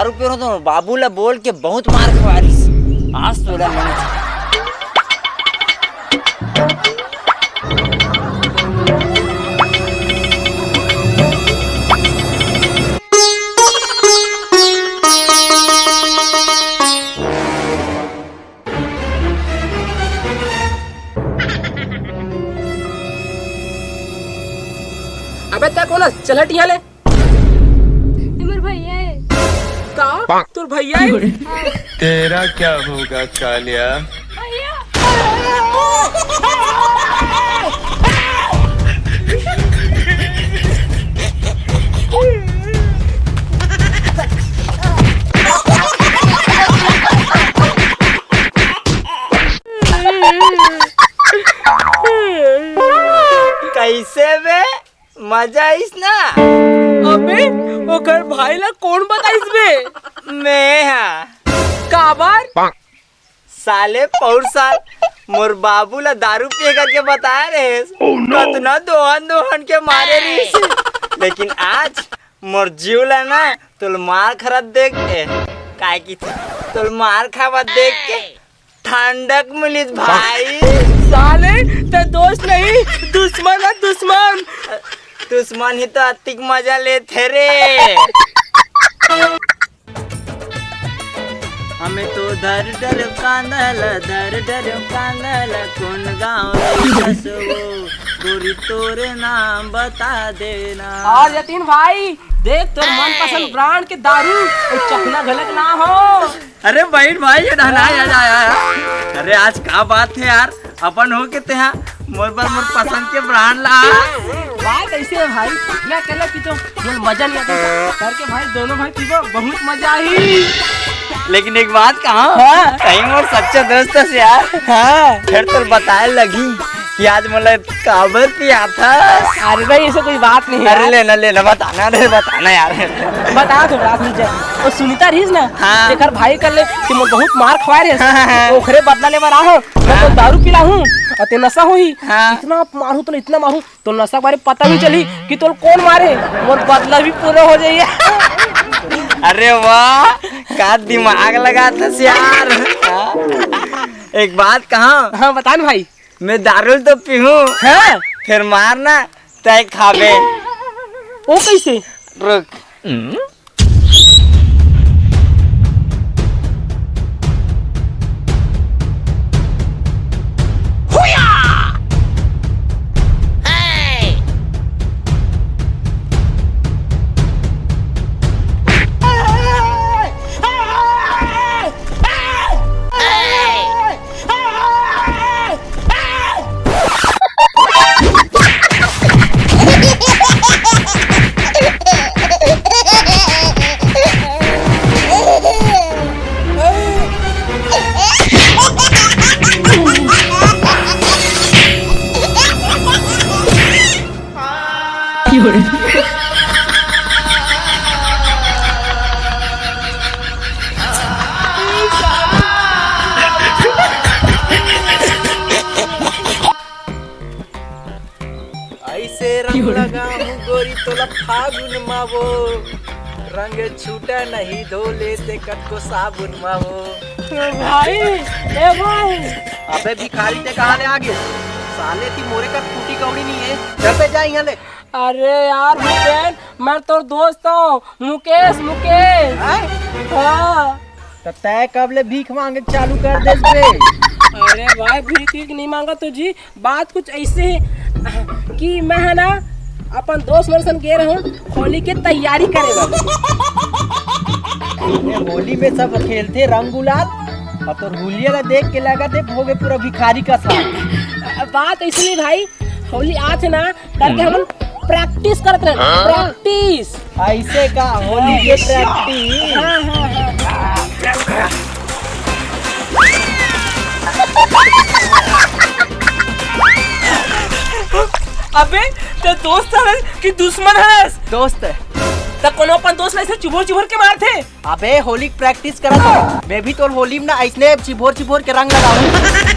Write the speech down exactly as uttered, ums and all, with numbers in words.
दारू पी रहा हूँ तो बाबू ला बोल के बहुत मार खवा रही। आज तो ला मैंने अबे तक हो ना, चल हट यहाँ ले। ये मोर भैया है। का? तोर भैया है? तेरा क्या होगा कालिया? भैया। कैसे बे? मजा आइस ना? अबे, ओकर भाई ला कौन बताइस बे? मैं हा। काबर? साले पौर साल मोर बाबू ला दारू पिए करके बताए रहेस। Oh no! कतना दोहन दोहन के मारे रहिस। लेकिन आज मोर जीव ला ना, तोल मार खरत देख के, काय की तोल मार खावत देख के ठंडक मिलिस भाई। साले, ते दोस्त नहीं, दुश्मन है, दुश्मन। दुश्मन ही तो अतिक मजा लेथे रे। हमें तो दर डर कांदल, दर डर कांदल, कौन गाँव रहिस वो, गोरी तोरे नाम बता देना। और जतिन भाई, देख तोर मनपसंद ब्रांड के दारू, अउ चखना घलक ना हो। अरे बहिन भाई, ये ना, ना, ये ना, ये ना। अरे आज का बात है यार, अपन हो के तेहा मोर बर मोर पसंद के ब्रांड ला। बात ऐसे है भाई, मैं अकेला पीता हूँ, मोर मजा नहीं आता करके भाई, दोनों भाई पीबो, बहुत मजा आई। लेकिन एक बात कहा, हाँ। कहीं मोर सच्चा दोस्त है यार। हाँ। फिर तो बताए लगी कि आज मोला काबर पिया था। अरे भाई, ऐसे कोई बात नहीं अरे यार। लेना, लेना, बताना, अरे बताना यार। बता तो रात में जब वो सुनीता रहीस ना, हाँ। तेकर भाई कर ले कि मोर बहुत मार खवाए रहे, हाँ, हाँ, हाँ। ओखरे बदला लेबर आहो, मैं तो हाँ। दारू पिला हूँ और ते नशा होही। हाँ। इतना मारू तो इतना मारू, तो नशा के बारे पता भी चली कि तोल कौन मारे, मोर बदला भी पूरा हो जाइए। अरे वाह, का दिमाग लगा था यार। हाँ। एक बात कहा, हाँ बता ना भाई। मैं दारू तो पीहूँ, हाँ। फिर मारना, तय खाबे। ओ कैसे? रुक। ऐसे रंग लगाऊं गोरी तोला फागुन मा वो, रंग छूटा नहीं धो लेते कटको साबुन मा वो। ए भाई, ए भाई। अबे भिखारी, ते कहाँ ले आ गे? साले ती मोरे कर फूटी कौड़ी नहीं है, चल बे जा यहाँ ले। अरे यार भूपेन, मैं तोर दोस्त हूँ, मुकेश, मुकेश। हैं? हाँ। त तय कब ले भीख मांगे चालू कर देस बे? अरे भाई, भीख भीख नहीं मांगा तो जी, बात कुछ ऐसे है कि मैं है ना अपन दोस्त मन सन गे रहूं होली के तैयारी करे बर। ये होली में सब खेलथे रंग गुलाल, और तोर हुलिया ला देख के लगा थे होगे पूरा भिखारी का साथ। बात ऐसे नहीं भाई, होली आज है ना करके हमन प्रैक्टिस करत रहे, हाँ? प्रैक्टिस। ऐसे का होली के प्रैक्टिस? हाँ, हाँ, हाँ। अबे, ते दोस्त हरस कि दुश्मन हरस? दोस्त है। त कोनो अपन दोस्त ला ऐसे चिभोर चिभोर के मारथे? अबे, होली के प्रैक्टिस करत हूँ। मैं भी तोर होली में ना ऐसने चिभोर चिभोर के रंग लगाऊं।